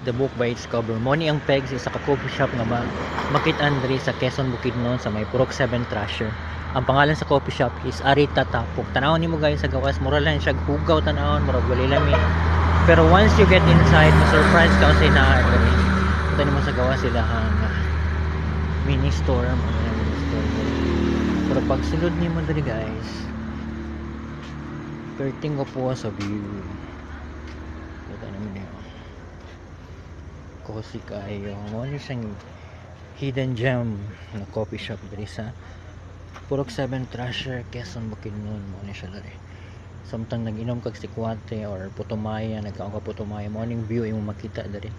The book by its cover. Mo ni ang peg sa isa ka coffee shop nga makit-an diri sa Quezon, Bukidnon, sa may Purok 7 Thrasher. Ang pangalan sa coffee shop is Arita Tapok. Tanawon nimo, guys, sa gawas, mura lang siya hugaw tanawon, murag wali lami. Pero once you get inside, ma-surprise ka kasi naa diri. Kita nimo sa gawas sila ang mini store, mga mini store diri. Pero pag sulod nimo diri, guys, perting ko sa view. Kita nimo niyo. Cozy kaayo. Mo ni siyang hidden gem na coffee shop diri sa Purok 7 Thrasher, Quezon, Bukidnon. Mo ni siya diri. Samtang nag-inom kag sikwate or putumaya, nagkaon ka putumaya, mo ning view imong makita diri.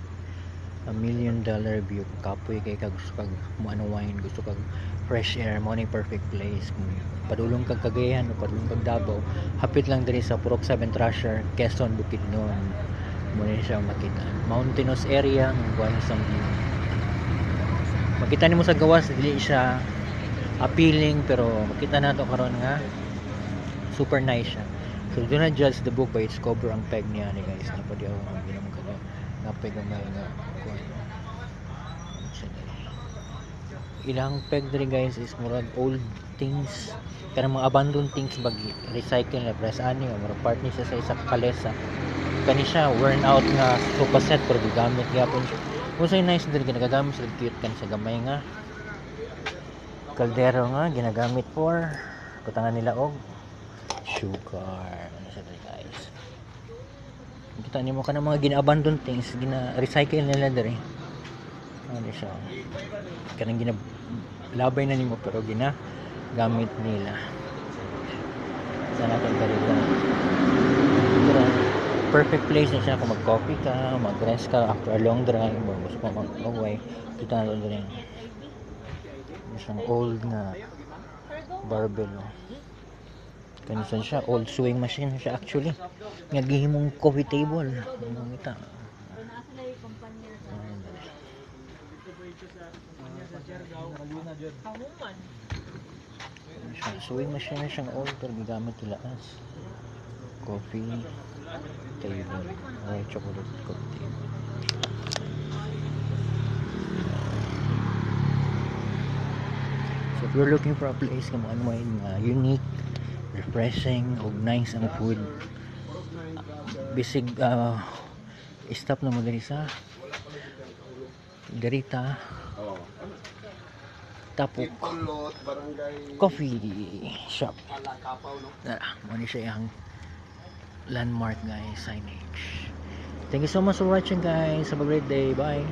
A million dollar view. Kung kapoy kay ka, gusto kag mo unwind, gusto kag fresh air, mo ning perfect place. Kung padulong kag Cagayan o padulong kag Davao, hapit lang diri sa Purok 7 Thrasher, Quezon, Bukidnon. Mo ni siya makita. Mountainous area, ang guwahe sang view. Makita nimo sa gawas dili siya appealing, pero makita nato karon nga super nice siya. So do not judge the book by its cover ang peg niya ni, guys. Napadi ako nga ginamong ka nga peg gamay nga kuan. Ano siya diri? Ilang peg diri, guys, is murag old things, kanang mga abandoned things bagi recycle na press ani o murag part ni siya sa isa ka kalesa. Kani siya worn out nga sofa set pero gigamit gyapon siya. Kung say nice diri, ginagamit sila, cute kan sa gamay nga kaldero nga ginagamit for butangan nila og sugar. Ano siya diri, guys? Kita nimo kanang mga gina-abandon things, gina-recycle nila diri. Ano siya, kanang gina labay na nimo pero gina gamit nila sa natin diri. Pero perfect place na siya kung mag-coffee ka, mag-rest ka after a long drive or gusto mo mag-away. Kita na diri isang old nga barbell, oh. Kani siya old sewing machine siya actually nga gihimong coffee table. Ano ngita? Ayan, dali. Ano siya, sewing machine na siyang old pero gigamit nila as coffee table or chocolate coffee table. So if you're looking for a place nga mo-unwind, nga unique, refreshing ug nice ang food, bisig stop na mo diri sa Derita Tapok Coffee Shop. Tara, mo ni siya ang landmark, guys, signage. Thank you so much for watching, guys. Have a great day. Bye.